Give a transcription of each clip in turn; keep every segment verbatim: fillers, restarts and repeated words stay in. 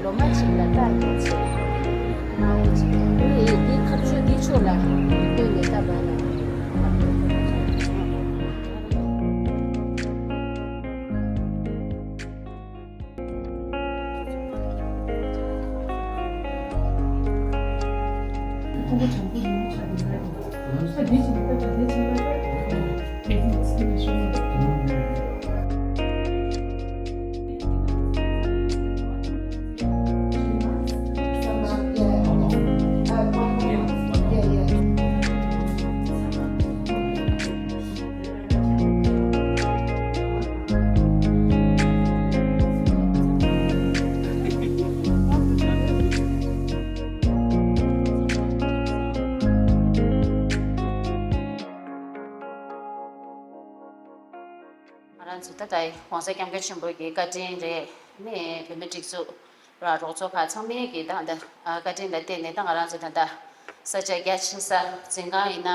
སྒྲོལ་མ་ཆེན་ལ་བདག་གིས་ཆེ། དམར་པོ་ཆེན་ལ་འདི་ཁ་མཆུ་འདི་ཆུ་ལ་འདི་ནི་ལྟ་བ་ལ། ང་རང་ཚོ་ད་ལྟ་༸གོང་ས་༸སྐྱབས་མགོན་ཆེན་པོ་གི་བཀའ་དྲིན་རེད། ནས་བོད་མི་སྒྲིག་འཛུགས་ལ་རོགས་ཚོགས་ཁག་ཚང་མའི་གི་ད་ད་བཀའ་དྲིན་ལ་བརྟེན་ནས་ད་ང་རང་ཚོ་ད་ལྟ་ས་ཆ་རྒྱ་ཆེ་ས་འཛིན་ཁང་ཡིན་ན་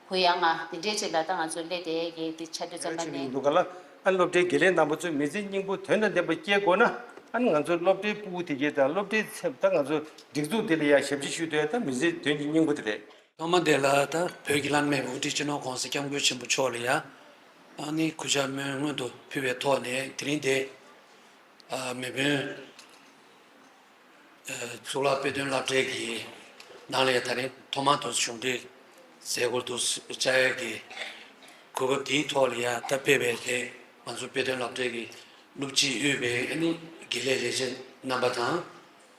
གུ་ཡངས་ང་དེ་འདྲའི་ཅིག་ལ་ད་ང་ཚོ་སླེབས་བསྡད་ཀྱི་དེ་ཆ་དུས་ཙམ་པ་ནས། འདུག་ག་ལ། ཨ་སློབ་གྲྭའི་དགེ་ལས་རྣམ་པ་ཚོས་མི་ཚེ་སྙིང་པོ་དོན་དང་ལྡན་པ་སྐྱེལ་དགོས་ན། ཨ་ནི་ང་ཚོ་སློབ་གྲྭའི་ཕྲུ་གུ་དེ་གས་དང་སློབ་གྲྭའི་ཚབ་ད་ང་ཚོ་སྒྲིག་འཛུགས་དེ་ལ་ཡ་ཞབས་ཕྱི་ཞུ་འདོད་ད་མི་ཚེ་དོན་གྱི་སྙིང་པོ་དེ་རེད། ཐོག་མ་དེ་ལ་ད་བོད་ཀྱི་བླ་ན་མེད་པའི་དབུ་ཁྲིད་སྤྱི་ནོར་༸གོང་ས་༸སྐྱབས་མགོན་ཆེན་པོ་མཆོག་ལ་ཡ་ཨ་ནི་གུས་ཕྱག་སྨོན་སྔོན་དུ་ཕུལ་བའི་ཐོག་ནས་དེ་རིང་དེ་ཨ་མེས་དབོན་ཨ་གཙུག་ལག་དཔེ་སྟོན་སློབ་གྲྭའི་གི་ནང་ལ་ཡ་ད་རིང་ཐོག་མར་དུ་གཞུང་འབྲེལ་མཛད་སྒོར་དུ་བཅར་ཡ་གི་གོ་སྐབས་དེའི་ཐོག་ལ་ཡ་ད་ཕེབས་པའི་དེ་ང་ཚོ་དཔེ་སྟོན་སློབ་གྲྭའི་གི་སློབ་སྤྱི་དབུས་པའི་ཨ་ནི་དགེ་ལས་ལས་བྱེད་རྣམ་པ་དང་།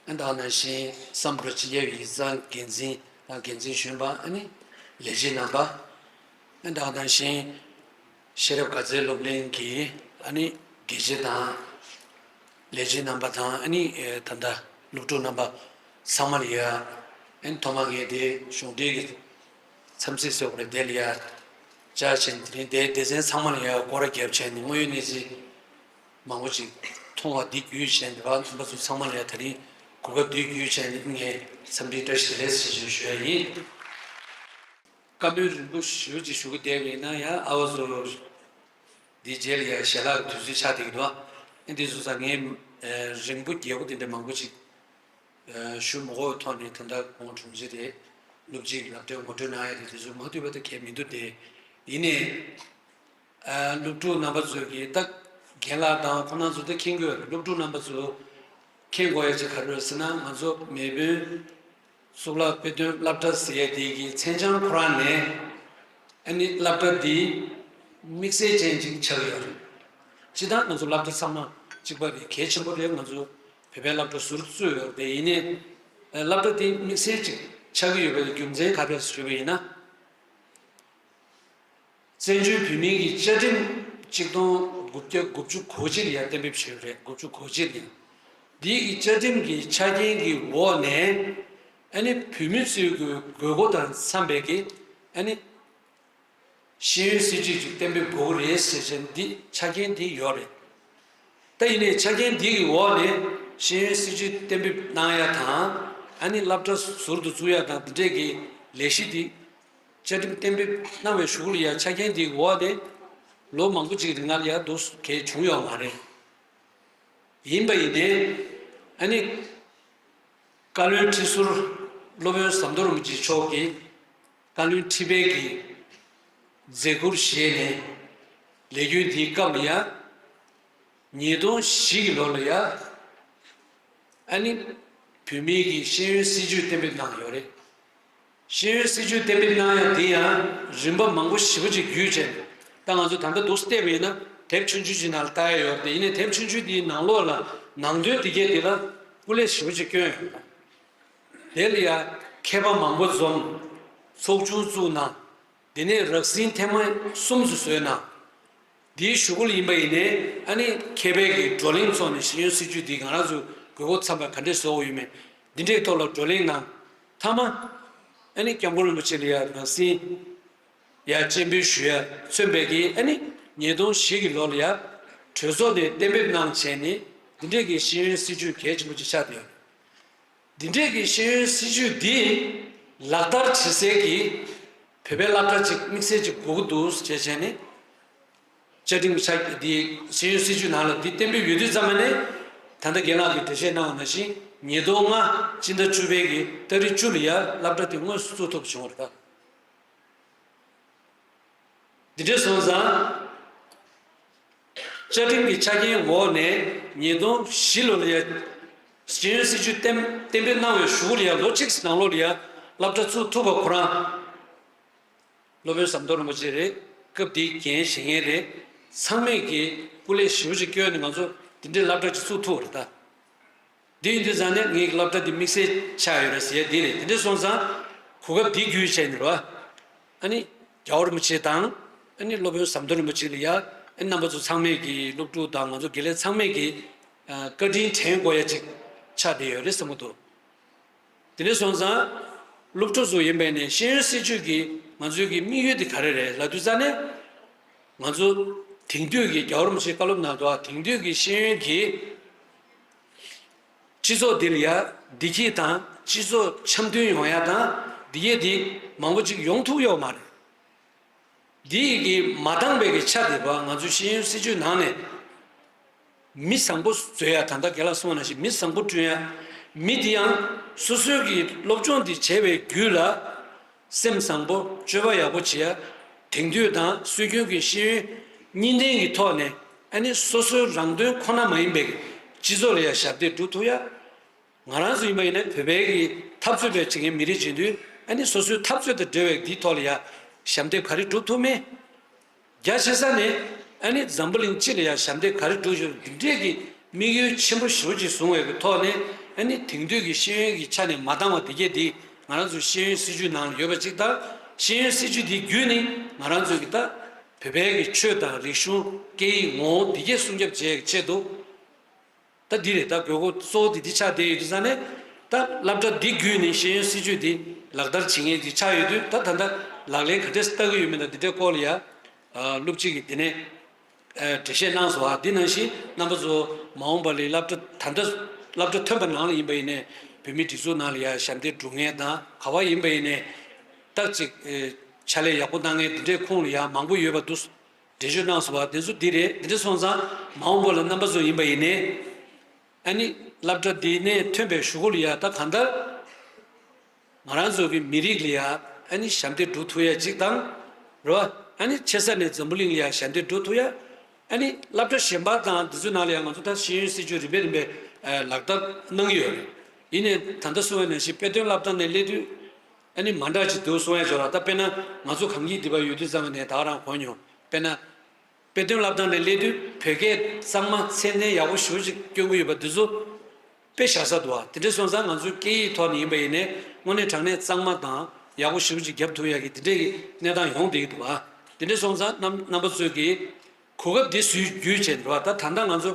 ཨ་ད་ནང་བཞིན་བསམ་ཕུར་སྤྱི་ཁྱབ་ཡིག་ཚང་འགན་འཛིན་དང་འགན་འཛིན་གཞོན་པ་ཨ་ནི་ལས་བྱེད་རྣམ་པ། ཨ་ད་ནང་བཞིན་ཤེས་རབ་དགའ་ཚལ་སློབ་གླིང་གི་ཨ་ནི་དགེ་བྱེད་དང་ལས་བྱེད་རྣམ་པ་དང་ཨ་ནི་ཨེ་ད་ལྟ་སློབ་ཕྲུག་རྣམ་པ་ཚང་མ་ལ་ཡ་ཨ་ནི་ཐོག་མ་ངས་དེ་གཞུང་འབྲེལ་གྱི་འཚམས་གཟིགས་ཟེར་བ་རེད། དེ་ལ་ཡ་བཅར་བྱས་དེ་རིང་དེ་སྡེ་ཚན་ཚང་མ་ལ་ཡ་སྐོར་ར་བརྒྱབ་བྱས་ནས་དངོས་ཡོད་གནས་ཚུལ་མང་པོ་ཅིག་མཐོང་བ་འདི་བརྒྱུད་བྱས་ནས་རྣམ་པ་ཚོ་ཚང་མ་ལ་ཡ་ད་རིང་གོ་སྐབས་འདི་བརྒྱུད་བྱས་ནས་ངས་འཚམས་འདྲི་བཀྲ་ཤིས་བདེ་ལེགས་ཞེས་ཞུ་ཡ་ཡིན། བཀའ་མོལ་རིང་པོ་ཞེ་པོ་ཅིག་ཞུ་གི་བསྡད་པ་ཡིན་ན་ཡང་ཨ་བ་ཚོ་འདིའི་རྗེས་ལ་ཡང་ཞལ་ལག་གི་དུས་ཚོད་ཆགས་བསྡད་ཀྱི་འདུག་ཨ་འདི་བཟོ་ཙང་ངས་ཨ་རིང་པོ་རྒྱས་པོ་དེ་འདྲ་མང་པོ་ཅིག་ཨ་ཞུ་མ་དགོས་པའི་ཐོག་ནས། ད་ལྟ་ཁོང་དྲུང་ཆེ་དེ་སློབ་སྤྱི་གི་ལམ་སྟོན་ངོ་སྤྲོད་གནང་ཡ་དེ་དེ་ཚོ་མ་ཐུབ་པ་ད་གལ་མི་འདུག་སྟེ། ཡིན་ནའི་ཨ་སློབ་ཕྲུག་རྣམ་པ་ཚོས་ཀྱིས་ད་རྒན་ལགས་དང་ཁོང་རྣམ་ཚོ་ད་མཁྱེན་གྱི་ཡོད་རེད། སློབ་ཕྲུག་རྣམ་པ་ཚོ་མཁྱེན་དགོས་ཡ་ཅིག་ག་རེ་རེད་ཟེར་ན། ང་ཚོ་མེས་དབོན་གཙུག་ལག་དཔེ་སྟོན་སློབ་གྲྭ་ཟེར་ཡ་དེ་གི་མཚན་བྱང་ཁོ་རང་ནས་ཨ་ནི་སློབ་གྲྭ་འདི་དམིགས་བསལ་ཅན་ཅིག་ཆགས་ཀྱི་ཡོད་རེད། སྤྱིར་བཏང་ང་ཚོ་སློབ་གྲྭ་ཚང་མ་གཅིག་པ་རེད། གལ་ཆེན་པོ་རེད། ང་ཚོ་བོད་པའི་སློབ་གྲྭ་ཟུར་དུ་བཙུགས་ཡོད་རེད། དེ་ཡིན་ནའི་ཨ་སློབ་གྲྭ་འདི་དམིགས་བསལ་ཅིག་ཆགས་ཀྱི་ཡོད་པའི་རྒྱུ་མཚན་ག་རེ་རེད་ཞུས་པ་ཡིན་ན། བཙན་བྱོལ་བོད་མིའི་གི་བཅའ་ཁྲིམས་གཅིག་སྟོང་དགུ་བརྒྱ་དགུ་བཅུ་གོ་གཅིག་ལ་ཡང་གཏན་འབེབས་བྱས་ཡོད་རེད། དགུ་བཅུ་གོ་གཅིག་ལ་ཡང་། འདིའི་གི་བཅའ་ཁྲིམས་ཀྱི་ཆ་རྐྱེན་གྱི་འོག་ནས་ཨ་ནི་བོད་མི་ཚོའི་གི་དགོས་མཁོ་དང་འཚམ་པའི་གི་ཨ་ནི་ཤེས་ཡོན་སྲིད་བྱུས་ཅིག་གཏན་འབེབས་དགོས་ཀྱི་རེད་ཟེར་བྱས་འདི་ཆ་རྐྱེན་འདི་ཡོད་རེད། ད་ཡིན་ནའི་ཆ་རྐྱེན་འདི་གི་འོག་ནས་ཤེས་ཡོན་སྲིད་བྱུས་གཏན་འབེབས་གནང་ཡ་དང་ཨ་ནི་སློབ་གྲྭ་ཟུར་དུ་བཙུགས་ཡ་དང་འདི་འདྲས་ཀྱི་ལས་གཞི་འདི་བཅའ་ཁྲིམས་གཏན་འབེབས་གནང་བའི་གཞུག་ལ་ཡ་ཆ་རྐྱེན་འདི་གི་འོག་ནས་ལོ་མང་པོ་ཅིག་རིང་ལ་ཡ་འདུག་གས་བྱུང་ཡོད་མ་རེད། ཡིན་པ་ཡིན་ནའི་ཨ་ནི་བཀའ་བློན་ཁྲི་ཟུར་སློབ་དཔོན་ཟམ་གདོང་རིན་པོ་ཆེ་མཆོག་གིས་བཀའ་བློན་ཁྲི་པའི་གི་མཛད་ཁུར་བཞེས་ནས་ལས་རྒྱུན་འདིའི་སྐབས་ལ་ཡ་ཉིས་སྟོང་བཞི་གི་ལོ་ལ་ཡ་ཨ་ནི་བོད་མིའི་གི་ཤེས་ཡོན་སྲིད་བྱུས་གཏན་འབེབས་གནང་ཡོད་རེད། ཤེས་ཡོན་སྲིད་བྱུས་གཏན་འབེབས་གནང་ཡ་དེ་ཡང་རིམ་པ་མང་པོ་ཞེ་པོ་ཅིག་བརྒྱུད་བྱས་ནས། ད་ང་ཚོ་ད་ལྟ་འདུག་བལྟས་པ་ཡིན་ན་དེབ་ཆུང་ཆུང་ཅིག་ནང་ལ་ལྟ་ཡ་ཡོད་རེད། དེ་ཡིན་ནའི་དེབ་ཆུང་ཆུང་དེའི་ནང་ལོགས་ལ་ནང་དོན་དེ་གས་དེ་ལ་སྐུ་ལས་ཞེ་པོ་ཅིག་བསྐྱོན་ཡོད་རེད། དེ་ལ་ཡ་མཁས་པ་མང་པོ་འཛོམས། ཚོགས་ཆུང་བཙུགས་གནང་། དེ་ནས་རགས་ཟིན་ཐེངས་མ་གསུམ་ཙམ་བཟོས་གནང་། དེའི་གཞུག་གུ་ལ་ཡིན་པ་ཡིན་ནའི་ཨ་ནི་མཁས་པའི་གི་བགྲོ་གླེང་ཚོགས་ནས་ཤེས་ཡོན་སྲིད་བྱུས་འདི་ང་རང་ཚོ་དགོས་མཁོ་འཚམ་པ་ག་འདྲས་བཟོ་དགོས་ཡོད་མེད་འདི་འདྲའི་ཐོག་ལ་བགྲོ་གླེང་གནང་། མཐའ་མ་ཨ་ནི་སྐྱབས་མགོན་རིན་པོ་ཆེ་ལ་ཡ་རང་སྲིད་ཡ་སྤྱན་འབུལ་ཞུ་ཡ་མཚོན་པའི་གི་ཨ་ནི་ཉིས་སྟོང་བཞི་གི་ལོ་ལ་ཡ་གྲོས་ཚོགས་ནས་གཏན་འབེབས་གནང་བྱས་ནས་འདི་འདྲས་ཀྱི་ཤེས་ཡོན་སྲིད་བྱུས་གལ་ཆེན་པོ་ཅིག་ཆགས་བསྡད་ཡོད། འདི་འདྲས་ཀྱི་ཤེས་ཡོན་སྲིད་བྱུས་འདི་ལག་བསྟར་བྱེད་སའི་གི་བོད་པའི་སློབ་གྲྭ་ཅིག་དམིགས་བསལ་ཅིག་དགོས་ཀྱི་འདུག་ཅེས་བྱས་ནས། བཅའ་ཁྲིམས་ཆ་འདི་ཤེས་ཡོན་སྲིད་བྱུས་ནང་ལ་འདི་གཏན་འབེབས་ཡོད་དུས་ཙམ་པ་ནས། ད་ལྟ་རྒན་ལགས་ཀྱིས་འགྲེལ་བཤད་གནང་བ་ནང་བཞིན་ ཉིས་སྟོང་ལྔ་སྤྱི་ཟླ་བཅུ་པའི་གི་ཏ་རིག་བཅུ་ལ་ཡ་སློབ་གྲྭ་དེ་དངོས་སུ་བཙུགས་ཐུབ་བྱུང་བ་རེད་ད། འདི་འདྲ་སོང་ཙང་། བཅའ་ཁྲིམས་ཀྱི་ཆ་རྐྱེན་འོག་ནས་ཉིས་སྟོང་བཞི་ལོ་ལ་ཡ་ཤེས་ཡོན་སྲིད་བྱུས་གཏན་གཏན་འབེབས་གནང་བའི་གཞུག་ལ་ཡ་ལོ་གཅིག་ནང་ལོགས་ལ་ཡ་སློབ་གྲྭ་བཙུགས་ཐུབ་པ་ཁོ་རང་སློབ་དཔོན་ཟམ་གདོང་རིན་པོ་ཆེ་རེད། སྐབས་དེའི་འགན་བཞེས་མཁན་རེད། ཚང་མས་ཀྱི་སྐུ་ལས་ཞེ་པོ་ཅིག་བསྐྱོན་ནས་ང་ཚོ་འདི་འདྲའི་སློབ་གྲྭ་ཅིག་བཙུགས་ཐུབ་པ་རེད་ད། འདི་ཡིན་དུས་ཙང་ནས་ངའི་སློབ་གྲྭ་འདི་དམིགས་བསལ་ཆགས་ཡོད་རེད་ཟེར་ཡ་འདི་རེད། དེ་འདྲ་སོང་ཙང་གོ་སྐབས་འདི་བརྒྱུད་བྱས་ནས་རོ། ཨ་ནི་རྒྱལ་བ་རིན་པོ་ཆེ་དང་། ཨ་ནི་སློབ་དཔོན་ཟམ་གདོང་རིན་པོ་ཆེ་ལ་ཡ། ཨ་ནི་རྣམ་པ་ཚོ་ཚང་མས་ཀྱི་སློབ་ཕྲུག་དང་ང་ཚོ་དགེ་ལས་ཚང་མས་ཀྱི་ཨ་བཀའ་དྲིན་དྲན་དགོས་ཡ་ཅིག་ཆགས་བསྡད་ཡོད་རེད་བསམ་གྱི་འདུག་དེ་འདྲ་སོང་ཙང་། སློབ་ཕྲུག་ཚོ་ཡིན་པ་ཡིན་ནའི་ཤེས་ཡོན་སྲིད་བྱུས་ཀྱི་ང་ཚོའི་གི་དམིགས་ཡུལ་དེ་ག་རེ་རེད་ལབ་དུས་ཙང་ནས། ང་ཚོ་དེང་དུས་ཀྱི་རྒྱལ་བ་རིན་པོ་ཆེའི་བཀའ་སློབ་ནང་དུ་དེང་དུས་ཀྱི་ཤེས་ཡོན་གྱི་སྤྱི་ཚོགས་འདི་ལ་ཡ་བདེ་སྐྱིད་དང་སྤྱི་ཚོགས་འཆམ་མཐུན་ཡོང་ཡ་དང་འདི་གས་འདི་མང་པོ་ཅིག་ཡོང་ཐུབ་ཡོད་མ་རེད། འདི་ཡི་གི་མ་འདང་བའི་གི་ཆ་དེ་བ་ང་ཚོ་ཤེས་ཡོན་སྲིད་བྱུས་ནང་ནས། མི་བཟང་པོ་བཟོ་ཡ་ད་ལྟ་རྒན་ལགས་གསུངས་པ་ནང་བཞིན་མི་བཟང་པོ་བསྐྲུན་ཡ། མི་དེ་ཡང་སོ་སོའི་གི་སློབ་སྦྱོང་འདི་བྱས་པའི་བརྒྱུད་ལ། སེམས་བཟང་པོ་སྤྱོད་པ་ཡག་པོ་བྱེད་ཡ། དེང་དུས་དང་སྲོལ་རྒྱུན་གྱི་ཤེས་ཡོན་གཉིས་ལྡན་གྱི་ཐོག་ནས་ཨ་ནི་སོ་སོའི་རང་དོན་ཁོ་ན་མ་ཡིན་པའི་སྤྱི་ཚོགས་ལ་ཡ་ཞབས་འདེགས་སྒྲུབ་ཐུབ་ཡ། ང་རང་ཚོ་ཡིན་པ་ཡིན་ན་བོད་པའི་གི་འཐབ་རྩོད་པའི་བྱེད་མཁན་མི་རིགས་བྱེད་དུས་ཨ་ནི་སོ་སོའི་འཐབ་རྩོད་དང་འབྲེལ་བའི་འདིའི་ཐོག་ལ་ཡ་ཞབས་འདེགས་ག་རེ་སྒྲུབ་ཐུབ་མིན། རྒྱ་ཆེ་ས་ནས་ཨ་ནི་འཛམ་བུ་གླིང་སྤྱི་ལ་ཡང་ཞབས་འདེགས་ག་རེ་སྒྲུབ་ཞུ་འདི་འདྲས་ཀྱི་དམིགས་ཡུལ་ཆེན་པོ་ཞེ་པོ་ཅིག་བཟུང་བའི་གི་ཐོག་ནས་ཨ་ནི་དེང་དུས་ཀྱི་ཤེས་ཡོན་གྱི་ཆ་ནས་མ་འདང་བ་དེ་གས་འདི་ང་རང་ཚོའི་ཤེས་ཡོན་སྲིད་བྱུས་ནང་ལ་ཡོད་པ་ཅིག་དང་། ཤེས་ཡོན་སྲིད་བྱུས་འདི་བརྒྱུད་ནས་ང་རང་ཚོའི་གི་ད་བོད་པའི་གི་ཆོས་དང་རིག་གཞུང་སྐད་ཡིག་ངོ་བོ་འདི་གས་སྲུང་སྐྱོབ་བྱེད་ཡག་གི་ཆེད་དུ། ད་འདི་རེད། ད་དགོས་མཁོ་གཙོ་བོ་དེ་འདི་ཆགས་བསྡད་ཡོད་དུས་ཙང་ནས། ད་སློབ་གྲྭ་འདི་བརྒྱུད་ནས་ཤེས་ཡོན་སྲིད་བྱུས་འདི་ལག་བསྟར་བྱེད་མཁན་ཅིག་ཆགས་ཡོད་དུས་ད་ད་ལྟ་ལག་ལེན་ག་འདྲས་བསྟར་གྱི་ཡོད་མེད་དང་འདི་འདྲའི་སྐོར་ལ་ཡ། ཨ་སློབ་སྤྱི་གིས་དེ་ནས་ཨ་འགྲེལ་བཤད་གནང་སོང་། ཨ་འདི་ནང་བཞིན་རྣམ་པ་ཚོ་མ་འོངས་པ་ལ་སློབ་གྲྭ་ད་ལྟ་སློབ་གྲྭ་ཐོན་པ་ནང་ལ་ཡིན་པ་ཡིན་ནའི་བོད་མིའི་སྒྲིག་འཛུགས་ནང་ལ་ཡ་ཞབས་འདེགས་སྒྲུབ་མཁན་དང་ག་བ་ཡིན་པ་ཡིན་ནའི་ཏག་ཅིག་ཨེ་ཕྱག་ལས་ཡག་པོ་གནང་མཁན་འདི་འདྲའི་ཁོངས་ལ་ཡ་མང་པོ་ཡོད་པ་འདུག་འགྲེལ་བརྗོད་གནང་སོང་བ་དེ་ཚོ་འདི་རེད། འདི་འདྲ་སོང་ཙང་མ་འོངས་པ་ལ་རྣམ་པ་ཚོ་ཡིན་པ་ཡིན་ནའི། ཨ་ནི་སློབ་གྲྭ་འདི་ནས་ཐོན་པའི་གཞུག་གུ་ལ་ཡ་ད་གང་ལྟར་ང་རང་ཚོ་གི་མི་རིགས་ལ་ཡ་ཨ་ནི་ཞབས་འདེགས་སྒྲུབ་ཐུབ་ཡ་གཅིག་དང་། རེད་བ། ཨ་ནི་ཆེ་ས་ནས་འཛམ་བུ་གླིང་ལ་ཡ་ཞབས་འདེགས་སྒྲུབ་ཐུབ་ཡ། ཨ་ནི་སློབ་གྲྭ་གཞན་པ་དང་འདི་ཚོའི་ནང་ལ་ཡ་ང་ཚོ་ད་ཤེས་ཡོན་སྲིད་བྱུས་རིམ་པས་རིམ་པས་ཨ་ལག་བསྟར་གནང་གི་ཡོད་རེད། ཡིན་ནའི་ད་ལྟ་གསུངས་པ་ནང་བཞིན་དཔེ་སྟོན་སློབ་གྲྭ་ནས་སླེབས་དུས། ཨ་ནི་མ་འདྲ་ཅིག་འདུག་གསུང་ཡ་ཅིག་ཡོད་ར། ད་དཔེར་ན་ང་ཚོ་གངས་སྐྱིད་སྡེ་པ་ཡོད་དུས་ཙམ་ནས་ད་ག་རང་གོ་མྱོང་། དཔེར་ན། དཔེ་སྟོན་སློབ་གྲྭ་ནས་སླེབས་དུས་བོད་སྐད་གཙང་མ་ཚད་ལྡན་ཡག་པོ་ཞེ་པོ་ཅིག་སྐྱོན་གྱི་ཡོད་པ་འདི་ཚོ་དཔེ་བཞག་ས་འདུག་ཨ། དེ་འདྲ་སོང་ཙང་ང་ཚོའི་སྐད་ཡིག་ཐོག་ནས་ཡིན་པ་ཡིན་ནའི་དངོས་གནས་དྲང་གནས་གཙང་མ་དང་ཡག་པོ་ཞེ་པོ་ཅིག་རྒྱབ་ཐུབ་ཡག་གི་དེ་འདྲས་ཀྱི་གནས་སྟངས་ཡོང་བསྡད་ཀྱི་འདུག་ཨ། དེ་འདྲ་སོང་ཙང་རྣམ་རྣམ་པ་ཚོས་ཀྱིས་གོ་སྐབས་འདི་སུས་བརྒྱུད་བྱས་འགྲོ་བ། ད་ད་ལྟ་ང་ཚོ་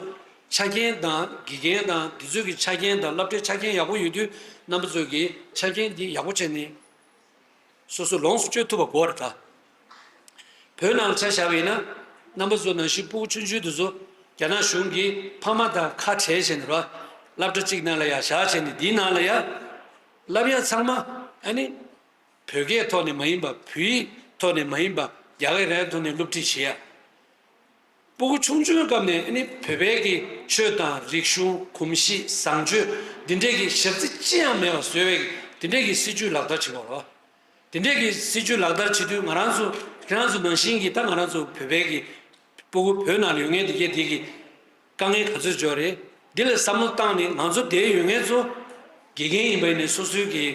ཆ་རྐྱེན་དང་དགེ་རྒན་དང་འདི་ཚོའི་གི་ཆ་རྐྱེན་དང་སློབ་གྲྭའི་ཆ་རྐྱེན་ཡག་པོ་ཡོད་དུས་རྣམ་པ་ཚོས་ཀྱིས་ཆ་རྐྱེན་འདི་ཡག་པོ་བྱས་ནས། སོ་སོ་ལོངས་སུ་སྤྱོད་ཐུབ་པ་དགོས་རེད་ད། བོད་ནང་ལ་ཆ་བཞག་པ་ཡིན་ན། རྣམ་པ་ཚོ་ནང་བཞིན་སྤུ་གུ་ཆུང་ཆུང་དེ་ཚོ་རྒྱ་ནག་གཞུང་གིས་ཕ་མ་དང་ཁ་བྲལ་བྱས་ནས་ར། སློབ་གྲྭ་གཅིག་ནང་ལ་ཡ་བཞག་བྱས་ནས་འདིའི་ནང་ལ་ཡ། བསླབ་ཡ་ཚང་མ་ཨ་ནི། བོད་སྐད་ཐོག་ནས་མ་ཡིན་པ། བོད་ཡིག་ཐོག་ནས་མ་ཡིན་པ། རྒྱ་སྐད་རང་ཐོག་ནས་སློབ་ཁྲིད་བྱེད་ཡ། སྤུ་གུ་ཆུང་ཆུང་སྐབས་ནས་ཨ་ནི་བོད་པའི་གི་ཆོས་དང་རིག་གཞུང་། གོམས་གཤིས། བཟང་སྤྱོད་འདི་འདྲའི་གི་ཞབས་རྩི་ཅི་ཡང་མེད་པ་བཟོ་བའི་འདི་འདྲའི་གི་སྲིད་ཇུས་ལག་བསྟར་བྱེད་དགོས་རེད། འདི་འདྲའི་གི་སྲིད་ཇུས་ལག་བསྟར་བྱེད་དུས་ང་རང་ཚོ་ཁྱེད་རང་ཚོ་ནང་བཞིན་གྱི་ད་ང་རང་ཚོ་བོད་པའི་གི་སྤུ་གུ་བོད་ནང་ལ་ཡོད་མཁན་འདི་གས་འདི་གི་དཀའ་ངལ་ག་ཚོད་འབྱོར་རེད། འདི་ལ་བསམ་བློ་བཏང་ནས་ང་ཚོ་འདིར་ཡོད་མཁན་ཚོ་དགེ་རྒན་ཡིན་པ་ཡིན་ནའི་སོ་སོའི་གི་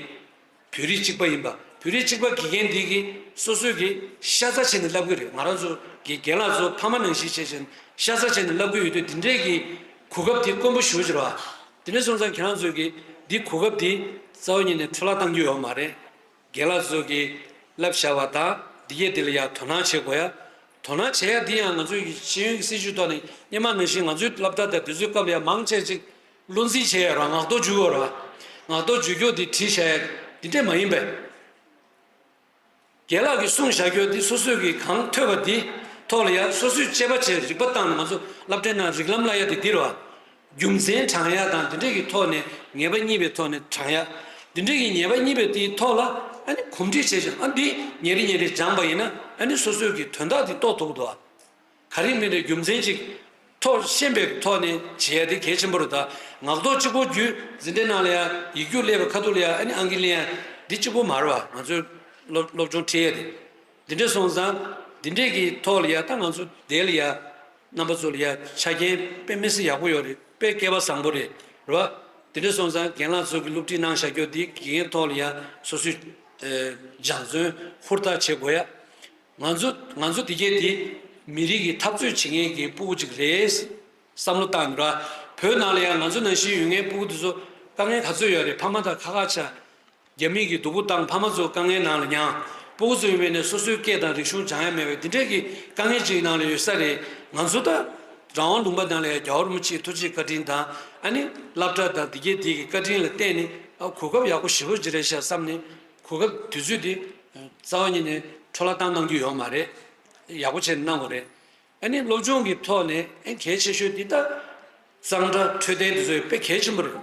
བོད་རིགས་གཅིག་པ་ཡིན་པ། བོད་རིགས་གཅིག་པ་དགེ་རྒན་འདི་གིས་སོ་སོའི་གི་ཤ་ཚ་བྱས་ནས་བསླབ་གི་རེད། ང་རང་ཚོ་གི་རྒན་ལགས་ཚོ་ཕ་མ་ནང་བཞིན་བྱས་བྱས་ནས་ཤ་ཚ་བྱས་ནས་བསླབ་གི་ཡོད་དུས་འདི་འདྲའི་གི་གོ་སྐབས་འདི་དཀོན་པོ་ཞེ་པོ་ཅིག་རེད་བ། དེ་འདྲ་སོང་ཙང་ཁྱེད་རང་ཚོས་གི་འདི་གོ་སྐབས་འདི་རྩ་བ་ཉིད་ནས་འཕྲོ་བརླག་གཏང་རྒྱུ་ཡོད་མ་རེད། རྒན་ལགས་ཚོས་གི་བསླབ་བྱ་བ་དང་འདི་གས་འདི་ལ་ཡང་དོ་སྣང་བྱེད་དགོས་ཡ། དོ་སྣང་བྱེད་ཡ་འདི་ཡང་ང་ཚོའི་གི་ཤེས་ཡོན་གྱི་སྲིད་བྱུས་ཐོག་ནས་སྔོན་མ་ནང་བཞིན་ང་ཚོའི་སློབ་གྲྭ་དང་དེ་ཚོའི་སྐབས་ལ་ཡང་མང་ཆེ་ཅིག་བློ་འཛིན་བྱེད་ཡ་ར་ངག་ཐོག་འཇུག་དགོས་ར། ངག་ཐོག་འཇུག་རྒྱུ་འདི་བྲིས་བཞག་ཡ་འདི་འདྲས་མ་ཡིན་པས། རྒན་ལགས་ཀྱིས་གསུངས་བཞག་རྒྱུ་འདི་སོ་སོས་ཀྱིས་གང་ཐོས་པ་འདི་ཐོག་ལ་ཡང་སོ་སོས་དཔྱད་པ་བྱས་རིག་པ་བཏང་ནས་ང་ཚོ་སློབ་གྲྭའི་ནང་རིགས་ལམ་བསླབ་ཡ་དེ་འདི་རེད་བ། རྒྱུ་མཚན་དྲངས་ཡ་དང་འདི་འདྲས་ཀྱི་ཐོག་ནས་ངེས་པ་རྙེད་པའི་ཐོག་ནས་དྲངས་ཡ། འདི་འདྲས་ཀྱི་ངེས་པ་རྙེད་པའི་དེའི་ཐོག་ལ་ཨ་ནི་གོམས་འདྲིས་བྱས་ཤིང་ཨ་འདི་ཉིན་རེ་ཉིན་རེ་སྦྱངས་པ་ཡིན་ན་ཨ་ནི་སོ་སོས་ཀྱི་དོན་དག་འདི་རྟོགས་ཐུབ་ཀྱི་འདུག་བ། ག་རེ་མིན་རེ་རྒྱུ་མཚན་ཅིག་ཐོག་ཤེས་པའི་ཐོག་ནས་བྱེད་ཡ་དེ་གལ་ཆེན་པོ་རེད། ད་ངག་ཐོག་གཅིག་པོ་བརྒྱུད་འཛིན་གྲྭའི་ནང་ལ་ཡ་ཡིག་རྒྱུགས་སླེབས་པའི་ཁ་ཐུག་ལ་ཡ་ཨ་ནི་ཨང་ཀི་ལེན་ཡ་འདི་གཅིག་པོ་མ་རེད་བ། ང་ཚོའི་སློབ་སློབ་སྦྱོང་ཁྲིད་ཡ་དེ། འདི་འདྲ་སོང་ཙང་འདི་འདྲས་ཀྱི་ཐོག་ལ་ཡ་ད་ང་ཚོ་དེ་ལ་ཡ་རྣམ་པ་ཚོ་ལ་ཡ་ཆ་རྐྱེན་དཔེ་མི་སྲིད་ཡག་པོ་ཡོད་རེད། དཔེ་སྐལ་པ་བཟང་པོ་རེད། རེད་བ། འདི་འདྲ་སོང་ཙང་རྒན་ལགས་ཚོ་གི་སློབ་ཁྲིད་གནང་བཞག་རྒྱུ་འདི་དགེ་རྒན་ཐོག་ལ་ཡ་སོ་སོའི་ཨེ་སྦྱང་བརྩོན་ཧུར་ཐག་བྱེད་དགོས་ཡ། ང་ཚོ་ང་ཚོ་འདི་གས་འདི་མི་རིགས་ཀྱི་འཐབ་རྩོད་བྱེད་མཁན་གྱི་ཕྲུ་གུ་ཅིག་རེད་བསམ་བློ་བཏང་འདུག་ར། བོད་ནང་ལ་ཡང་ང་ཚོ་ནང་བཞིན་ཡོད་མཁན་ཕྲུ་གུ་དེ་ཚོ་དཀའ་ངལ་ག་ཚོད་ཡོད་རེད། ཕ་མ་དང་ཁ་ཁ་ཆགས། རྒྱ་མི་གིས་སྡུག་པོ་བཏང་། ཕ་མ་ཚོ་དཀའ་ངལ་ནང་ལ་མྱངས། ཕྲུ་གུ་ཚོ་ཡིན་པས་ནས་སོ་སོའི་སྐད་དང་རིག་གཞུང་སྦྱང་ཡ་མེད་པའི་འདི་འདྲས་ཀྱི་དཀའ་ངལ་ཅིག་ནང་ལ་ཡོད་ས་རེད། ང་ཚོ་ད་རང་དབང་ལུང་པ་ནང་ལ་ཡང་རྒྱལ་བ་རིན་པོ་ཆེའི་ཐུགས་རྗེ་བཀའ་དྲིན་དང་ཨ་ནི་སློབ་གྲྭ་དང་འདི་གས་འདི་གི་བཀའ་དྲིན་ལ་བརྟེན་ནས་ཨ་གོ་སྐབས་ཡག་པོ་ཞེ་པོ་ཅིག་རེད་ཤག་བསམ་ནས། གོ་སྐབས་དུས་ཚོད་འདི་རྩ་བ་ཉིད་ནས་འཕྲོ་བརླག་བཏང་གནང་རྒྱུ་ཡོད་མ་རེད། ཡག་པོ་བྱས་ནས་གནང་དགོས་རེད། ཨ་ནི་སློབ་སྦྱོང་གི་ཐོག་ནས་ཨེ་གལ་ཆེ་ཤོས་འདི་ད་གཙང་སྦྲ་འཕྲོད་བསྟེན་འདི་ཚོ་དཔེ་གལ་ཆེན་པོ་རེད།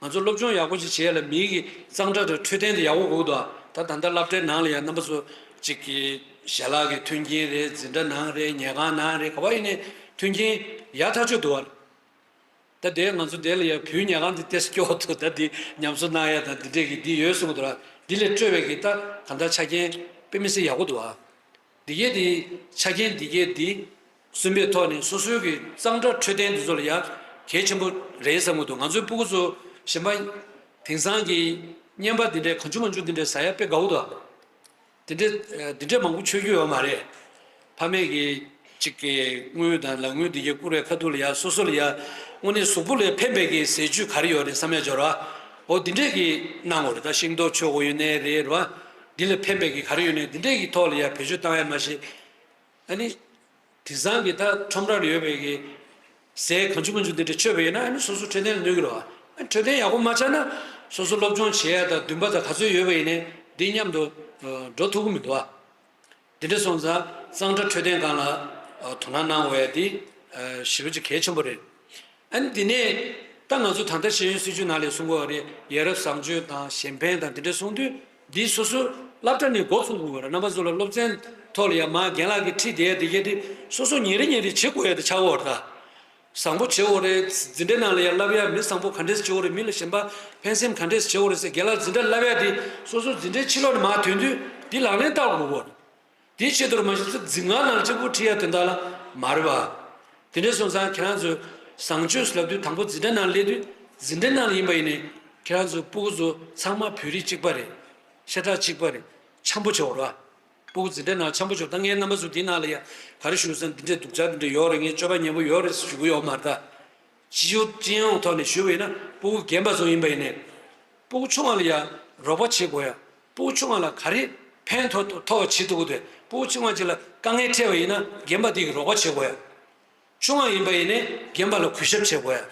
ང་ཚོ་སློབ་སྦྱོང་ཡག་པོ་ཅིག་བྱེད་ཡ་ལ་མིའི་གི་གཙང་སྦྲ་དང་འཕྲོད་བསྟེན་དེ་ཡག་པོ་དགོས་འདུག་ད་ད་ལྟ་སློབ་གྲྭའི་ནང་ལ་ཡང་རྣམ་པ་ཚོ་གཅིག་གི་ཞལ་ལག་གི་མཐུན་རྐྱེན་རེད། འཛིན་གྲྭ་ནང་རེད། ཉལ་ཁང་ནང་རེད། ག་པར་ཡིན་ནའི་མཐུན་རྐྱེན་ཡག་ཐག་ཆོད་འདུག་བ། ད་དེ་ང་ཚོ་དེ་ལ་ཡང་བོད་ཉལ་ཁང་དེ་ཏོག་ཙམ་སྐྱོ་བོ་འདུག་ད་འདི་ཉམས་གསོ་གནང་ཡ་དང་འདི་འདྲས་ཀྱི་འདི་ཡོད་གསུངས་འདུག་ར། འདི་ལས་སྤྲོས་པའི་གི་ད་གང་ལྟར་ཆ་རྐྱེན་དཔེ་མི་སྲིད་ཡག་པོ་འདུག་ཨ། འདི་གས་འདི་ཆ་རྐྱེན་འདི་གས་འདི་གསུམ་པའི་ཐོག་ནས་སོ་སོའི་གི་གཙང་སྦྲ་འཕྲོད་བསྟེན་འདི་ཚོ་ལ་ཡ་གལ་ཆེན་པོ་རེད་བསམ་གི་འདུག་ང་ཚོའི་ཕྲུ་གུ་ཚོ་གཞན་པ་དེང་སང་གི་བརྙན་པ་འདི་འདྲས་གང་བྱུང་མང་བྱུང་འདི་འདྲས་ཟ་ཡ་དཔེ་དགའ་བོ་འདུག་ཨ། འདི་འདྲས་འདི་འདྲས་མང་པོ་མཆོད་རྒྱུ་ཡོད་མ་རེད། ཕ་མས་གི་གཅིག་གི་དངུལ་དང་ལག་དངུལ་འདི་གས་བསྐུར་བའི་ཁ་ཐུག་ལ་ཡ་སོ་སོ་ལ་ཡ་དངོས་གནས་གཟུགས་པོ་ལ་ཕན་པའི་གི་ཟས་བཅུད་ག་རེ་ཡོད་རེད་བསམ་ཡ་འབྱོར་བ། འོ་འདི་འདྲས་གི་གནང་དགོས་རེད། ད་ཤིང་ཏོག་མཆོད་དགོས་ཡོད་ནའི་རེད་ར། འདི་ལ་ཕན་པའི་གི་ག་རེ་ཡོད་ནའི་འདི་འདྲས་གི་ཐོག་ལ་ཡ་བེད་སྤྱོད་བཏང་ཡ་མ་ཤེས། ཨ་ནི། དེང་སང་གི་ད་ཁྲོམ་རར་ཡོད་པའི་གི་ཟས་གང་བྱུང་མང་བྱུང་འདི་འདྲ་མཆོད་པ་ཡིན་ན་ཨ་ནི་སོ་སོ་འཕྲོད་བསྟེན་ལ་གནོད་ཀྱི་རེད་བ། ཨ་ནི་འཕྲོད་བསྟེན་ཡག་པོ་མ་ཆགས་ན་སོ་སོ་སློབ་སྦྱོང་བྱེད་ཡ་དང་འདུན་པ་དང་ག་ཚོད་ཡོད་པ་ཡིན་ནའི་འདི་མཉམ་དུ་འགྲོ་ཐུབ་ཀྱི་མི་འདུག་བ། འདི་འདྲ་སོང་ཙང་གཙང་སྦྲ་འཕྲོད་བསྟེན་སྒང་ལ་དོ་སྣང་གནང་དགོས་ཡ་འདི་ཞེ་པོ་ཅིག་གལ་ཆེན་པོ་རེད། ཨ་ནི་འདི་ནས་ད་ང་ཚོ་ད་ལྟ་ཤེས་ཡོན་སྲིད་བྱུས་ནང་ལ་གསུང་གི་ཡོད་རེད། ཡ་རབས་བཟང་སྤྱོད་དང་གཞན་ཕན་དང་འདི་འདྲ་གསུང་དུས་འདི་སོ་སོ་སློབ་གྲྭ་ནས་འགོ་ཚུགས་དགོས་པ་རེད། རྣམ་པ་ཚོ་ལ་སློབ་ཚན་ཐོག་ལ་ཡ་མ་རྒན་ལགས་ཀྱིས་ཁྲིད་བསྡད་ཡ་འདི་གས་དེ་སོ་སོ་ཉིན་རེ་ཉིན་རེ་བྱེད་དགོས་ཡ་དེ་ཆགས་ཡོད་རེད། ད་བཟང་པོ་བྱེད་དགོས་རེད། འཛིན་གྲྭའི་ནང་ལ་ཡ་བསླབ་ཡ་མི་བཟང་པོ་ག་འདྲས་བྱེད་དགོས་རེད། མི་ལ་གཞན་པ་ཕན་སེམས་ག་འདྲས་བྱེད་དགོས་རེད་ཟེར་རྒན་ལགས་འཛིན་གྲྭ་བསླབ་ཡ་དེ་སོ་སོ་འཛིན་གྲྭའི་ཕྱི་ལོགས་ནས་མར་ཐོན་དུས་འདི་ལག་ལེན་བསྟར་དགོས་པ་རེད། དེའི་ཆེད་དུ་མ་གཞི་འཛིན་ཁང་ནང་གཅིག་པུ་ཁྲིད་ཡ་དོན་དག་ལ་མ་རེད་བ། དེ་འདྲ་སོང་ཙང་ཁྱེད་རང་ཚོས་བཟང་སྤྱོད་ལབ་དུས་དང་པོ་འཛིན་གྲྭ་ནང་སླེབས་དུས་འཛིན་གྲྭ་ནང་ལ་ཡིན་པ་ཡིན་ནའི་ཁྱེད་རང་ཚོ་ཕྲུ་གུ་ཚོ་ཚང་མ་བོད་རིགས་གཅིག་པ་རེད། ཤ་ཁྲག་གཅིག་པ་རེད། འཆམ་པོ་བྱེད་དགོས་རེད་བ། ཕྲུ་གུ་འཛིན་གྲྭ་ནང་འཆམ་པོ་བྱེད་དགོས། ད་ངའི་རྣམ་པ་ཚོ་འདི་ནང་ལ་ཡ་ག་རེ་ཞུ་ཟེར་ན་འདི་འདྲའི་སྡུག་ཅག་འདི་འདྲ་ཡོད་རེད། ངས་སྤྱོད་པ་ཉེས་པོ་ཡོད་རེད་ཞུ་གི་ཡོད་མ་རེད་ད། སྤྱི་ཡོངས་སྤྱི་ཡོངས་ཐོག་ནས་ཞུས་པ་ཡིན་ན་ཕྲུ་གུ་རྒན་པ་ཚོ་ཡིན་པ་ཡིན་ནའི། ཕྲུ་གུ་ཆུང་བ་ལ་ཡང་རོགས་པ་བྱེད་དགོས་ཡ། ཕྲུ་གུ་ཆུང་བ་ལ་ག་རེ་ཕན་ཐོགས་ཐོགས་པ་བྱེད་ཐུབ་ཀྱི་འདུག་ཕྲུ་གུ་ཆུང་བ་ཅིག་ལ་དཀའ་ངལ་འཕྲད་པ་ཡིན་ན་རྒན་པ་དེ་གིས་རོགས་པ་བྱེད་དགོས་ཡ། ཆུང་བ་ཡིན་པ་ཡིན་ནའི་རྒན་པ་ལ་གུས་ཞབས་བྱེད་དགོས་ཡ།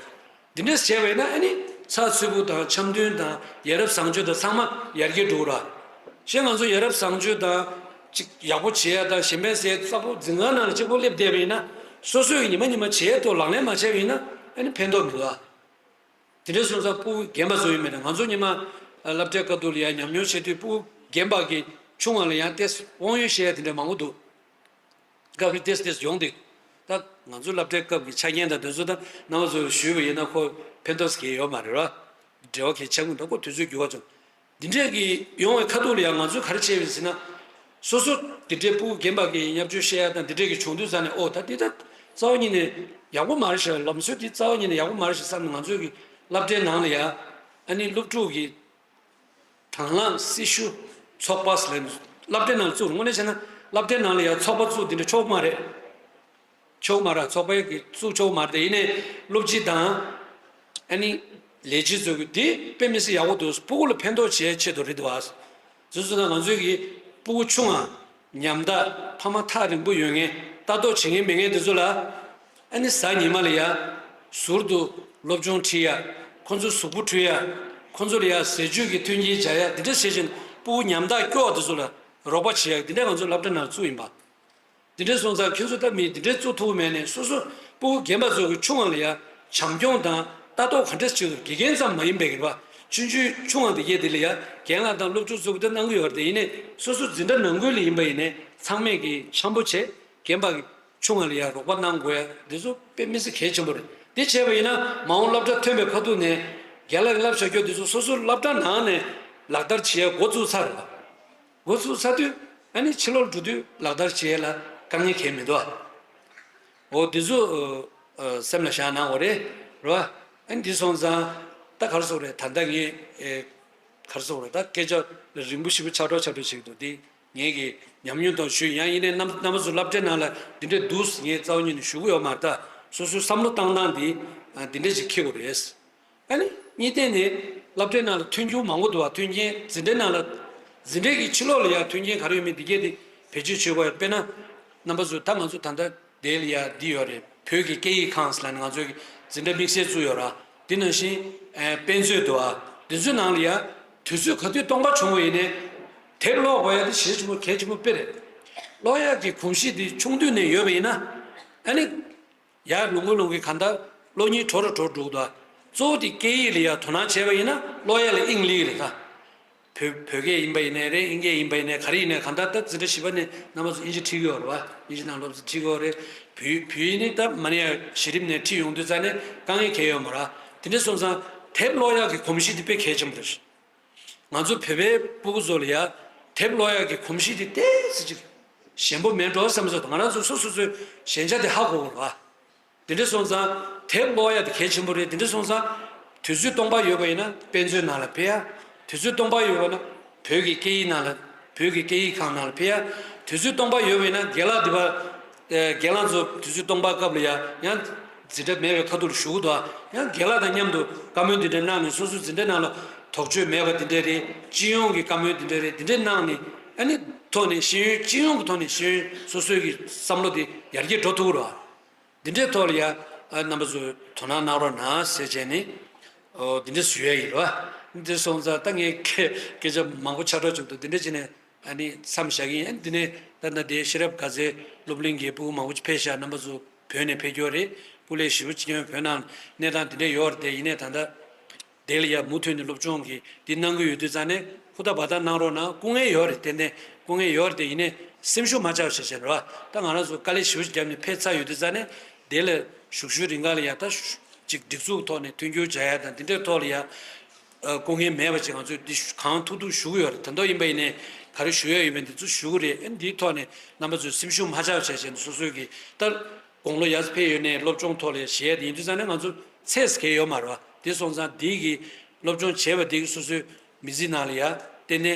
འདི་འདྲས་བྱས་པ་ཡིན་ན་ཨ་ནི་ཚགས་ཚུད་པོ་དང་འཆམ་མཐུན་དང་ཡ་རབས་བཟང་སྤྱོད་དང་ཚང་མ་ཡར་རྒྱས་འགྲོ་གི་རེད། གཞན་ང་ཚོ་ཡ་རབས་བཟང་སྤྱོད་དང་ཅིག་ཡག་པོ་བྱེད་ཡ་དང་གཞན་ཕན་ཟེར་ཡ་གཙོ་བོ་འཛིན་ཁང་ནང་ལ་གཅིག་པོ་སླེབས་བསྡད་པ་ཡིན་ན་སོ་སོས་ཉི་མ་ཉི་མ་བྱེད་ཡ་ཐོག་ལག་ལེན་མ་བྱས་པ་ཡིན་ན་ཨ་ནི་ཕན་ཐོགས་མི་འདུག་ཨ། དེ་འདྲ་སོང་ཙང་ཕྲུ་གུ་རྒན་པ་ཚོ་ཡིན་མིན་ན་ང་ཚོ་ཉི་མ་སློབ་གྲྭའི་སྐབས་དུས་ལ་ཡང་ཉམས་མྱོང་བཤད་དུས་ཕྲུ་གུ་རྒན་པ་གིས་ཆུང་བ་ལ་ཡང་ཏོག་ཙམ་དབང་ཡོད་བཤད་ཡ་དེ་འདྲ་མང་པོ་འདུག་སྐབས་རེ་ཏོག་ཙམ་ཏོག་ཙམ་ཡོང་དུས་ད་ང་ཚོ་སློབ་གྲྭའི་སྐབས་ཀྱི་ཆ་རྐྱེན་དང་དེ་ཚོ་ད་རྣམ་པ་ཚོས་ཞུས་པ་ཡིན་ན་ཁོ་ཕན་ཐོགས་གང་ཡང་ཡོད་མ་རེད་ར། འབྲེལ་བ་གང་ཆགས་མི་འདུག་ཁོ་དུས་ཚོད་འགྱུར་བ་བྱུང་། འདི་འདྲས་ཀྱི་ཡོང་བའི་ཁ་ཐུག་ལ་ཡང་ང་ཚོས་ག་རེ་བྱས་པ་ཡིན་ཟེར་ན། སོ་སོ་འདི་འདྲའི་ཕྲུ་གུ་རྒན་པ་གི་བརྙས་བཅོས་བཤད་ཡ་དང་འདི་འདྲས་ཀྱི་བྱུང་དུས་ཙང་ནས་ཨོ་ད་འདི་ད་རྩ་བ་ཉིད་ནས་ཡག་པོ་མ་རེད་ཤག་ལམ་སྲོལ་འདི་རྩ་བ་ཉིད་ནས་ཡག་པོ་མ་རེད་ཤག་བསམ་ནས་ང་ཚོས་ཀྱི་སློབ་གྲྭའི་ནང་ལ་ཡ་ཨ་ནི་སློབ་ཕྲུག་གི་དང་བླངས་སྲི་ཞུ་ཚོགས་པ་ཟེར་ལབ་སློབ་གྲྭའི་ནང་ལ་བཙུགས་རུང་དངོས་གནས་བྱས་ན་སློབ་གྲྭའི་ནང་ལ་ཡ་ཚོགས་པ་བཙུགས་འདི་འདྲ་ཆོག་མ་རེད། ཆོག་མ་རེད། ཚོགས་པའི་གི་བཙུགས་ཆོག་མ་རེད། དེ་ཡིན་ནའི་སློབ་སྤྱི་དང་ཨ་ནི་ལས་བྱེད་ཚོ་གི་དེ་དཔེ་མི་སྲིད་ཡག་པོ་འདུག་ཕྲུ་གུ་ལ་ཕན་ཐོགས་བྱེད་ཆེད་དུ་རེད་འདུག་ཨ། བཟོ་ཚོ་ན་ང་ཚོའི་གི་ཕྲུ་གུ་ཆུང་ང་ཉམ་ཐག་ཕ་མ་ཐག་རིང་པོ་ཡོད་མཁན་ལྟ་རྟོག་བྱེད་མཁན་མེད་མཁན་དེ་ཚོ་ལ་ཨ་ནི་གཟའ་ཉི་མ་ལ་ཡ་ཟུར་དུ་སློབ་སྦྱོང་ཁྲིད་ཡ། ཁོ་ཚོ་གཟུགས་པོ་འཁྲུད་ཡ། ཁོ་ཚོ་ལ་ཡ་ཟས་བཅུད་ཀྱི་མཐུན་རྐྱེན་སྦྱར་ཡ་འདི་འདྲ་བྱེད་བཞིན་ཕྲུ་གུ་ཉམ་ཐག་སྐྱོ་བ་དེ་ཚོ་ལ་རོགས་པ་བྱེད་ཡ་འདི་འདྲ་ང་ཚོ་སློབ་གྲྭ་ནང་བཙུགས་ཡིན་པ། འདི་འདྲ་སོང་ཙང་ཁྱོད་ཚོ་ད་མི་འདི་འདྲའི་བཙུགས་ཐུབ་མེད་ནས་སོ་སོ་ཕྲུ་གུ་རྒན་པ་ཚོ་གི་ཆུང་བ་ལ་ཡ་བྱམས་སྐྱོང་དང་ལྟ་རྟོག་ག་འདྲས་བྱེད་དགོས་དགེ་རྒན་ཙམ་མ་ཡིན་པའི་རེད་པ། ཆུང་ཆུང་ཆུང་བ་འདི་གས་འདི་ལ་ཡ་རྒན་ལགས་དང་སློབ་ཕྲུག་ཚོ་གི་ད་གནང་གི་ཡོད་རེད། དེ་ཡིན་ནས་སོ་སོ་འཛིན་གྲྭ་ནང་ཁུལ་ལ་ཡིན་པ་ཡིན་ནས་ཚང་མས་ཀྱི་འཆམ་པོ་བྱས་རྒན་པ་གི་ ཆུང་བ་ལ་ཡང་རོགས་པ་གནང་དགོས་ཡ་འདི་ཚོ་དཔེ་མི་སྲིད་གལ་ཆེན་པོ་རེད། འདི་བྱས་པ་ཡིན་ན་མ་འོངས་སློབ་གྲྭ་ཐོན་པའི་ཁ་ཐུག་ནས་རྒན་ལགས་ཀྱིས་བསླབ་བྱ་སྐྱོར་འདི་ཚོ་སོ་སོའི་སློབ་གྲྭ་ནང་ནས་ལག་བསྟར་བྱེད་ཡ་འགོ་བཙུགས་ཚར་རེད་པ། འགོ་ཚུགས་ཚར་དུས་ཨ་ནི་ཕྱི་ལོགས་འགྲོ་དུས་ལག་བསྟར་བྱེད་ཡས་ལ་དཀའ་ངལ་གང་ཡང་མི་འདུག་ཨ། འོ་འདི་ཚོ་ཨ་ཨ་སེམས་ལ་བཞག་གནང་དགོས་རེད། རེད་བ། ཨ་ནི་འདི་སོང་ཙང་ད་ག་རེ་ཟེར་དགོས་རེད། ད་ལྟ་ངས་ཨེ་ག་རེ་ཟེར་དགོས་རེད། ད་སྐད་ཆ་རིང་པོ་ཞེ་པོ་ཆགས་འགྲོ་ཆགས་འགྲོ་བྱེད་ཀྱི་འདུག་འདི་ངས་ཀྱི་ཉམས་མྱོང་དང་ཞུས། ཡང་ཡིན་ནའི་རྣམ་རྣམ་པ་ཚོ་སློབ་གྲྭའི་ནང་ལ་འདི་འདྲ་འདུག་ངས་རྩ་བ་ཉིད་ནས་ཞུ་གི་ཡོད་མ་རེད། ད་སོ་སོའི་བསམ་བློ་བཏང་སྟངས་འདི་ཨ་འདི་འདྲ་ཞིག་འཁྱེར་དགོས་རེད། ཨ་ནི་གཉིས་ཐད་ནས་སློབ་གྲྭའི་ནང་ལ་མཐུན་འགྱུར་མང་པོ་འདུག་བ། མཐུན་རྐྱེན་འཛིན་གྲྭའི་ནང་ལ་འཛིན་གྲྭའི་གི་ཕྱི་ལོགས་ལ་ཡང་མཐུན་རྐྱེན་ག་རེ་ཡོད་མེད་འདི་གས་དེ་བེད་སྤྱོད་བྱེད་དགོས་ཡ། དཔེར་ན་རྣམ་པ་ཚོས་ད་ང་ཚོ་ད་ལྟ་དེ་ལ་ཡ་འདི་ཡོད་རེད། བོད་ཀྱི་སྐད་ཡིག་ཁང་ཟེར་ལབ་ནས་ང་ཚོའི་འཛིན་གྲྭ་དམིགས་བསལ་བཙུགས་ཡོད་ར། དེ་ནང་བཞིན་ཨེ་དཔེ་མཛོད་འདུག་ཨ། དེ་ཚོའི་ནང་ལ་ཡ་དུས་ཚོད་ག་དུས་སྟོང་པ་བྱུང་བ་ཡིན་ནའི་དེབ་ཀློག་དགོས་ཡ་དེ་གལ་ཆེན་པོ་གལ་ཆེན་པོ་དཔེ་རེད། ཀློག་ཡ་གི་གོམས་གཤིས་དེ་ཆུང་དུས་ནས་ཡོད་པ་ཡིན་ན་ཨ་ནི་ཡར་ལོངས་གི་ལོངས་གི་གང་ལྟར་སློབ་གཉེར་དྲོ་རུ་དྲོ་རུ་འགྲོ་གི་འདུག་ཨ། གཙོ་བོ་དེ་སྐད་ཡིག་ལ་ཡ་དོ་སྣང་བྱས་པ་ཡིན་ན་ཀློག་ཡ་ལ་དབྱིངས་ལེགས་རེད་ད། བོད་བོད་སྐད་ཡིན་པ་ཡིན་ནའི་རེད། དབྱིན་སྐད་ཡིན་པ་ཡིན་ནའི་ག་རེ་ཡིན་ནའི་གང་ལྟར་ད་འཛིན་གྲྭ་བཞི་པ་ནས་རྣམ་པ་ཚོ་དབྱིན་ཇི་ཁྲིད་ཀྱི་ཡོད་རེད་བ། དབྱིན་ཇི་ནང་སློབ་ཚན་ཁྲིད་ཀྱི་ཡོད་རེད། བོད་བོད་ཡིག་ནི་ད་མ་ཎི་ཡ་གཞི་རིམ་ནས་ཁྲིད་ཡོང་དུས་ཙང་ནས་དཀའ་ངལ་གང་ཡང་ཡོད་མ་རེད། དེ་འདྲ་སོང་ཙང་དེབ་ཀློག་ཡག་གི་གོམས་གཤིས་དེ་དཔེ་གལ་ཆེན་པོ་རེད། ང་ཚོ་བོད་པའི་སྤུ་གུ་ཚོ་ལ་ཡ་དེབ་ཀློག་ཡག་གི་གོམས་གཤིས་དེ་ཏོག་ཙམ་ཅིག་ཞན་པོ་མེད་འགྲོ་བསམ་སོང་། ང་རང་ཚོ་སོ་སོ་སོའི་ཞན་ཆ་དེ་ཧ་གོ་དགོས་རེད་བ། དེ་འདྲ་སོང་ཙང་དེབ་ཀློག་ཡ་དེ་གལ་ཆེན་པོ་རེད། དེ་འདྲ་སོང་ཙང་དུས་ཚོད་སྟོང་པ་ཡོད་པ་ཡིན་ན་དཔེ་མཛོད་ནང་ལ་ཕེབས་ཡ། དུས་ཚོད་སྟོང་པ་ཡོད་པ་ན་བོད་ཀྱི་སྐད་ཡིག་ནང་ལ་བོད་ཀྱི་སྐད་ཡིག་ཁང་ནང་ལ་ཕེབས་ཡ། དུས་ཚོད་སྟོང་པ་ཡོད་པ་ཡིན་ན་རྒན་ལགས་འདི་པ་ཨེ་རྒན་ལགས་ཚོ་དུས་ཚོད་སྟོང་པ་སྐབས་ལ་ཡ་ཡང་འཛིན་གྲྭ་མེད་པའི་ཁ་ཐུག་ལ་བཞུགས་འདུག་ཡང་རྒན་ལགས་དང་མཉམ་དུ་བཀའ་མོལ་འདི་འདྲ་གནང་ནས་སོ་སོའི་འཛིན་གྲྭ་ནང་ལ་དོགས་གཅོད་མེད་པ་འདི་འདྲ་རེད། སྤྱི་ཡོངས་ཀྱི་བཀའ་མོལ་འདི་འདྲ་རེད། འདི་འདྲ་གནང་ནས་ཨ་ནི་ཐོག་ནས་ཤེས་ཡོན་སྤྱི་ཡོངས་ཀྱི་ཐོག་ནས་ཤེས་ཡོན་སོ་སོའི་གི་བསམ་བློ་དེ་ཡར་རྒྱས་འགྲོ་ཐུབ་ཀྱི་རེད་བ། འདི་འདྲའི་ཐོག་ལ་ཡ་ཨ་རྣམ་པ་ཚོས་དོ་སྣང་གནང་རོགས་གནང་ཟེར་བྱས་ནས་ཨོ་འདི་འདྲ་ཞུ་ཡ་ཡིན་རོ། འདི་སོང་ཙང་ད་ངས་སྐད་སྐད་ཆ་མང་པོ་ཆགས་འགྲོ་བཅུག་འདུག་འདི་འདྲ་བྱས་ནས་ཨ་ནི་མཚམས་བཞག་གི་ཡིན། འདི་ནས་ད་ལྟ་དེ་ཤེས་རབ་དགའ་ཚལ་སློབ་གླིང་གི་སྤུ་གུ་མང་པོ་ཅིག་ཕེབས་ཤག་རྣམ་པ་ཚོ་བོད་ནས་ཕེབས་རྒྱུ་རེད། སྐུ་ལས་ཞེ་པོ་ཅིག་ཡོད་རེད། དེ་ཡིན་ནའི་ད་ལྟ་འདི་འདྲ་ཡོད་རེད། དེ་ཡིན་ནའི་ད་ལྟ། དེ་ལ་ཡ་མུ་མཐུད་ནས་སློབ་སྦྱོང་གི་འདི་གནང་གི་ཡོད་དུས་ཙང་ནས་ཧུར་ཐག་འབད་ཐག་གནང་རོགས་གནང་། སྐུ་ངལ་ཡོད་རེད། ཏན་ཏན་སྐུ་ངལ་ཡོད་རེད། དེ་ཡིན་ནའི་སེམས་ཤུགས་མ་ཆག་བྱས་བྱས་རེད་བ། ད་ང་རང་ཚོ་དཀའ་ལས་ཞེ་པོ་ཅིག་བརྒྱབ་ནས་ཕེབས་ཚར་ཡོད་དུས་ཙང་ནས་དེ་ལ་གཞུག་གཞུག་རིང་ག་ལ་ཡ་ད་ཅིག་སྒྲིག་འཛུགས་ཐོག་ནས་མཐུན་འགྱུར་བྱ་ཡ་དང་འདི་འདྲའི་ཐོག་ལ་ཡ་སྐུ་ངལ་མེད་པ་ཅིག་ང་ཚོས་འདི་གང་ཐུབ་ཐུབ་ཞུ་གི་ཡོད་རེད། ད་དུང་ཡིན་པ་ཡིན་ནའི་ག་རེ་ཞུ་ཡ་ཡོད་མེད་འདི་ཚོ་ཞུ་གི་རེད། ཨ་འདིའི་ཐོག་ནས་རྣམ་པ་ཚོས་སེམས་ཤུགས་མ་ཆག་བྱས་བྱས་ནས་སོ་སོའི་གི་ད། དགུང་ལོ་ཡར་ཕེབས་ཡོད་ནའི་སློབ་སྦྱོང་ཐོག་ལ་བྱས་ཏེ་ཡིན་དུས་ཙང་ནས་ང་ཚོ་ཚེ་ཟེར་མཁན་ཡོད་མ་རེད་བ། དེ་སོང་ཙང་འདི་གི་སློབ་སྦྱོང་བྱས་པ་འདི་གི་སོ་སོའི་མི་ཚེ་ནང་ལ་ཡ་ཏན་ཏན་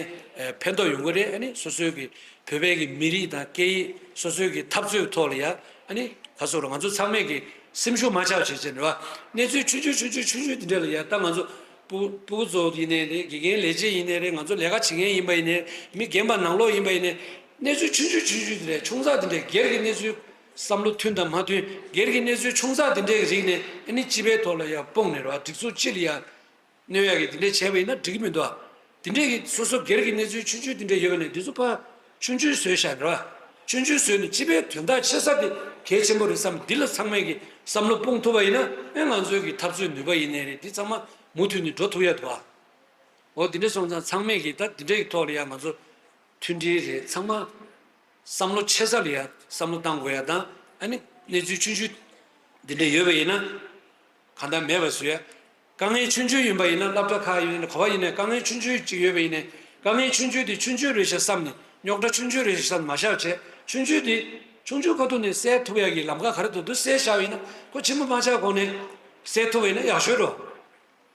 ཕན་ཐོགས་ཡོང་གི་རེད། ཨ་ནི་སོ་སོའི་གི་བོད་པའི་གི་མི་རིགས་དང་སྐད་ཡིག་སོ་སོའི་གི་འཐབ་རྩོད་ཐོག་ལ་ཡ་ཨ་ནི་ག་སོ་རུ་ང་ཚོ་ཚང་མས་གི་སེམས་ཤུགས་མ་ཆག་བྱེད་བྱེད་རེད་བ། གནས་ཚུལ་ཆུང་ཆུང་ཆུང་ཆུང་ཆུང་ཆུང་འདི་འདྲ་ལ་ཡ་ད་ང་ཚོ་སྤུ་སྤུ་གུ་ཚོ་ཡིན་ནའི་རེད། དགེ་རྒན་ལས་བྱེད་ཡིན་ནའི་རེད། ང་ཚོ་ལས་ཀ་བྱེད་མཁན་ཡིན་པ་ཡིན་ནའི་མི་རྒན་པ་ནང་ལོགས་ཡིན་པ་ཡིན་ནའི་གནས་ཚུལ་ཆུང་ཆུང་ཆུང་ཆུང་འདི་འདྲ་ཆུང་ཙག་འདི་འདྲ་སྒེར་གི་གནས་ཚུལ། བསམ་བློ་མཐུན་དང་མ་མཐུན། སྒེར་གྱི་གནས་ཚུལ་ཆུང་ཙག་དེ་འདྲའི་རིགས་ནས་ཨ་ནི་སྤྱི་པའི་ཐོག་ལ་ཡང་སྤུངས་ནས་རེད་བ། སྒྲིག་འཛུགས་སྤྱི་ལ་ཡང་གནོད་ཡག་གི་དེ་འདྲའི་བྱས་པ་ཡིན་ན་འགྲིག་གི་མི་འདུག་བ། དེ་འདྲའི་གི་སོ་སོ་སྒེར་གྱི་གནས་ཚུལ་ཆུང་ཆུང་དེ་འདྲ་ཡོད་པ་ནས་དེ་ཚོ་ཕར་ཆུང་ཆུང་བཟོས་བཞག་རེད་བ། ཆུང་ཆུང་བཟོས་ནས་སྤྱི་པའི་དོན་དག་ཆེ་ས་དེ་གལ་ཆེན་པོ་རེད་བསམ། འདི་ལ་ཚང་མས་ཀྱི་བསམ་བློ་སྤུངས་ཐུབ་པ་ཡིན་ན་ཨེ་ང་ཚོའི་གི་འཐབ་རྩོད་ནུས་པ་ཡིན་ནའི་རེད། འདི་ཚང་མ་མུ་མཐུད་ནས་འགྲོ་ཐུབ་ཡ་འདུག་བ། འོ་འདི་འདྲ་སོང་ཙང་ཚང་མས་ཀྱི་ད་འདི་འདྲའི་ཐོག་ལ་ཡང་ང་ཚོ་མཐུན་སྒྲིལ་རེད། ཚང་མ་བསམ་བློ་ཆེ་ས་ལ་ཡང་བསམ་བློ་བཏང་དགོས་ཡ་དང་། ཨ་ནི་གནས་ཚུལ་ཆུང་ཆུང་འདི་འདྲ་ཡོད་པ་ཡིན་ན་གང་ལྟར་མེད་པ་བཟོ་ཡ། དཀའ་ངལ་ཆུང་ཆུང་ཡིན་པ་ཡིན་ན་སློབ་གྲྭ་ཁག་ཡིན་ན་ག་པར་ཡིན་ནའི་དཀའ་ངལ་ཆུང་ཆུང་ཅིག་ཡོད་པ་ཡིན་ནའི་དཀའ་ངལ་ཆུང་ཆུང་དེ་ཆུང་ཆུང་རེད་ཤག་བསམ་ནས། རྙོག་དྲ་ཆུང་ཆུང་རེད་ཤག་བསམ་ནས་མ་བཞག་བྱས། ཆུང་ཆུང་དེ་ཆུང་ཆུང་ཁ་ཐུག་ནས་སེལ་ཐུབ་ཡ་གི་ལམ་ཁ་ག་རེ་འདུག་འདུག་སེལ་བཞག་པ་ཡིན་ན་ཁོ་ཆེན་པོ་མ་ཆགས་གོང་ནས་སེལ་ཐུབ་པ་ཡིན་ན་ཡག་ཤོས་རེད།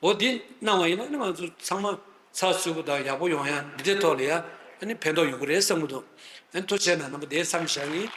འོ་འདི་གནང་བ་ཡིན་ན་ནི་ང་ཚོ་ཚང་མ་ཚགས་ཚུད་པོ་དང་ཡག་པོ་ཡོང་ཡ་འདི་འདྲའི་ཐོག་ལ་ཡ་ཨ་ནི་ཕན་ཐོགས་ཡོང་གི་རེད་བསམ་གྱི་འདུག་ཨ་ནི་ཐུགས་རྗེ་ཆེ་གནང་། རྣམ་པ་དེ་མཚམས་བཞག་ཡིན།